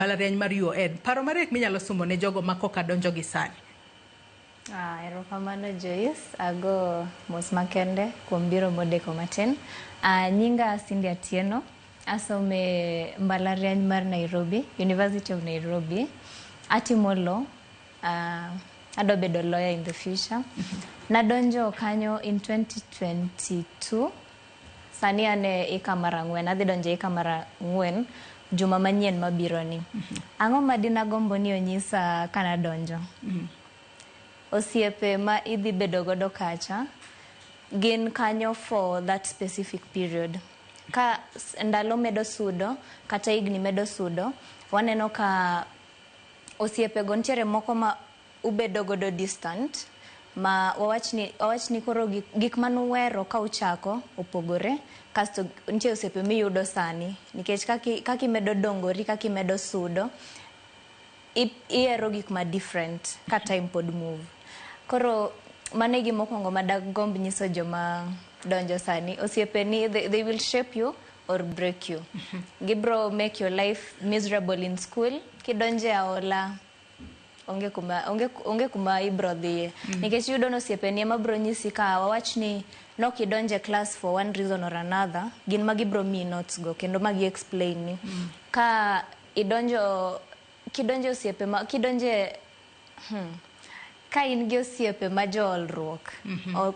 Mbalariany mar UoN. Paro mariek minyalo sumo ne jogo ma koka donjo gi sani. Ah, erokamano Joyce, ago mos makende kuom biro modeko matin. Ah, nyinga Cindy Atieno, asomo e mbalariany mar Nairobi, University of Nairobi. Atimo law, adwa bedo lawyer in the future. Nadonjo kanyo in 2022. Sani an e hika mar 4, adhi donjo e hika mar 4 juma manyien mabiro ni. Ang'o ma dinagombo ni onyisa kanadonjo? Osiepe ma idhi bedo godo kacha gin kanyo for that specific period. Ka ndalo medo sudo kata higni medo sudo, waneno ka osiepe go nitiere moko ma ubedo godo distant ma wawach ni koro gik manuwero ka uchako opogore. Kasto nitie osiepe miyudo sani nikech kaka imedo dongori, kaka imedo sudo, ihero gik ma different ka time pod move. Koro mano e gima mokwongo ma dagomb nyiso joma donjo sani. Osiepeni, they will shape you or break you. Gibro make your life miserable in school. Kidonjo e aola, onge kuma ibro dhiye nikech iyudo ni osiepeni ema bro nyisi ka wawach ni nokidonjo e class for one reason or another, gin ma gibro miyi notes go kendo ma gi explain ni ka idonjo kidonjo osiepe ma kidonje ka in gi osiepe ma joolruok,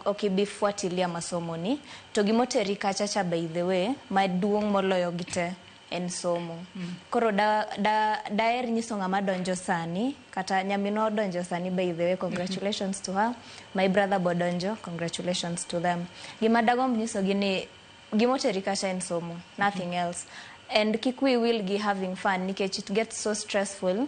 ok ibi fuatilia masomo ni to gimoteri kacha cha. By the way, maduong' moloyo gi te en somo. Koro da, da, daher nyiso ng'ama donjo sani, kata nyaminwa odonjo sani, by the way, congratulations to her, my brother bodonjo, congratulations to them. Gima dagomb nyisogi ni gimoteri kacha en somo, nothing else, and kik wi wil gi having fun nikech it gets so stressful.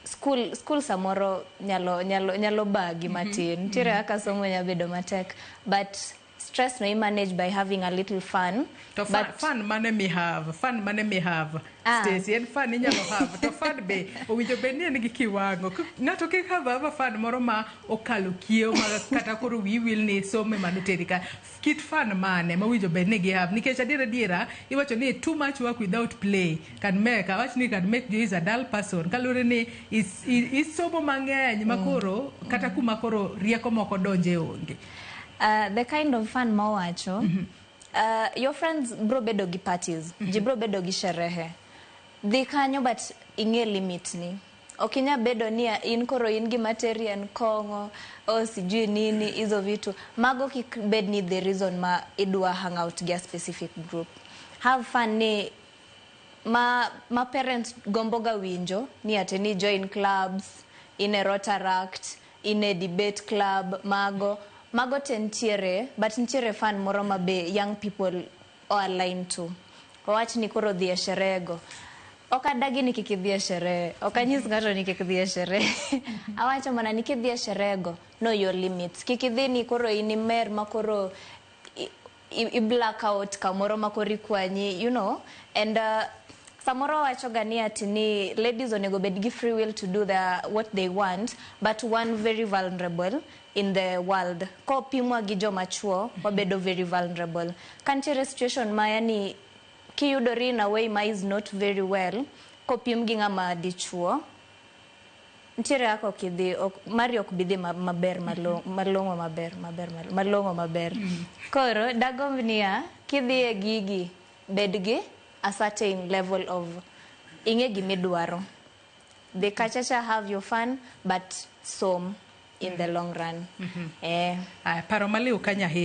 School samoro nyalo bagi matin. Nitiere kaka somo nyalo bedo matek, but stress no i manage by having a little fun. To fun, But fun mane mi have? Fun mane mi have? Ah. Stacy, en fun inyalo have to fun be owinjo bed ni en gi kiwango. Ng'ato kik have ava fun moro ma okalo kiewo ma kata koro wiyi wil ni somo ema noteri ka. Kit fun mane mowinjo bed ni gi have? Nikech adiera adiera iwacho ni too much work without play can make, awach ni can make you is a dull person, kaluwore ni isomo mang'eny ma koro kata kuma koro rieko moko donje onge. The kind of fun mowacho, your friends bro bedo gi parties, ji bro bedo gi sherehe, dhi kanyo, but ing'e limit ni. Ok inya bedo ni in koro in gima teri en kong'o o sijui nini, hizo vitu mago kik bed ni the reason ma idwa hang out gi a specific group. Have fun ni ma parents gombo ga winjo ni ate ni join clubs, in e Rotaract, in e debate club, mago te ntiere, but ntiere fun moro ma be young people o align to. Wawach ni koro dhi e sherehe go, ok adagi ni kik idhi e sherehe, ok anyis ng'ato ni kik dhi e sherehe. Awacho mana ni kidhi e sherehe go, know your limits. Kik idhi ni koro in imer ma koro i black out kamoro ma koro ikwanyi. And samoro wacho ga ni ati ni ladies onego bed gi free will to do what they want, but one very vulnerable in the world. Kopimwa gi joma chuo, wabedo very vulnerable ka nitiere situation ma yani kiyudori in a way ma is not very well. Kopim gi ng'ama dichuo, nitiere kaka ok idhi ok, mari ok bi dhi maber malong'o maber maber malong'o maber. Koro dagomb niya, kidhi e gigi, bed gi a certain level of ing'e gimidwaro. Dhi kacha cha, have your fun, but som in the long run. Aya, paro maliw kanyo ahinya.